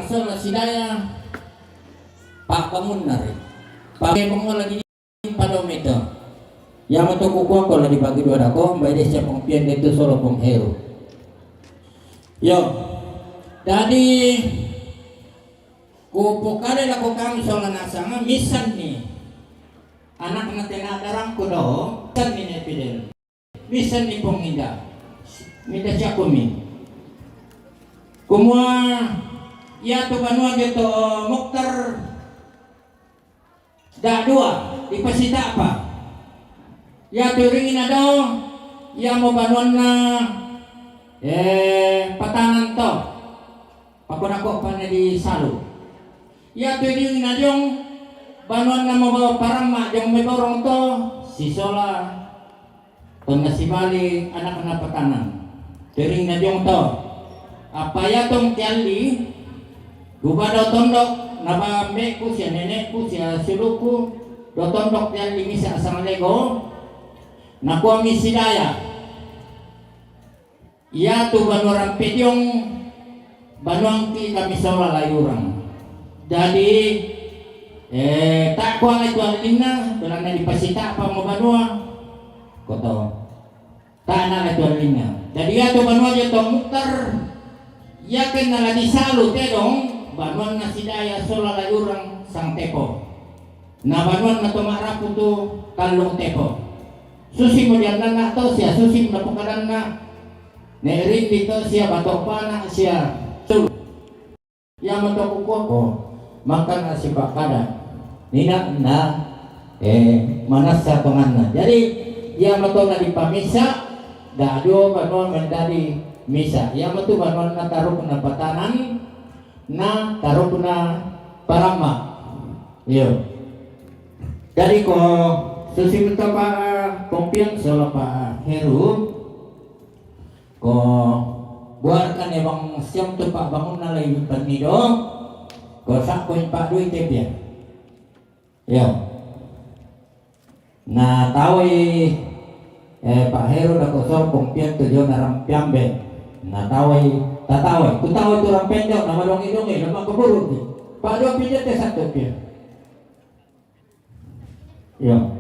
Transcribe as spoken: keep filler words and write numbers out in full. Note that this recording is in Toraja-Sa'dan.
Sola sidaya, pa'bangunna ri. Pa'bangunna lagi pada mita. Iya mato kukua ko la dibagi dua dako, mbai de sia pongpian de tu solo pongheru. Yo. Dadi, kupokada lako kami sola nasanga, misanni anakna tena darangku do, misanni ne pidel. Misanni pongida. Mida siakumi. Kumua, iya tu banua de to Muktar, da dua, dipasita'pa. Iya tu ringina do, iya mo banuanna, eh, patanan to. Pakonako pane di salu. Iya tu ringina diong, banuanna mo paramma diong meborong to, sisola. Tonna sibali anakna patanan. Terinna diong to. Apa iya tong tialli, gubado tondok, nabambeku sia neneku sia suluku, do tondok tialli misa sangalego, nakuami sidaya. Iya tu banua rampe diong, banuangki kami sola layurang. Jadi, eh, tak kuala itu alinna, belana dipasita'pa mo banua. Koto. Tana la tuan linga. Jadi iya tu banua dia to Muktar. Iya kenna la disalu tedong, banuanna sidaya sola layurang sang tepo. Na banuanna to ma'rapu tu tallung tepo. Susi mo diannanna to sia susi mo napokadanna. Ne rindi to sia bato pana sia sulu. Iya mato kukuako, makkana sipakkada. Nina na, eh, manassa tonganna. Jadi, iya mato na dipamisa, dado banua mendadi misa. Iya matu banuanna tarukna patanan, na tarukna paramma. Iyo. Jadi ko susi mento pa pongpian sola pa Heru, ko buarkan ya bang siam tu pa'bangunna lai pennido, ko sakko pa'dui tepia. Iyo. Na tawai, eh, Pak Heru dako sor pongpian tu jona rampiambe. Na tawai, tatawai. Ku tawai tu rampenjo, na madongi-dongi, na makaburu ki. Pa'dua pija te satu pia. Iyo.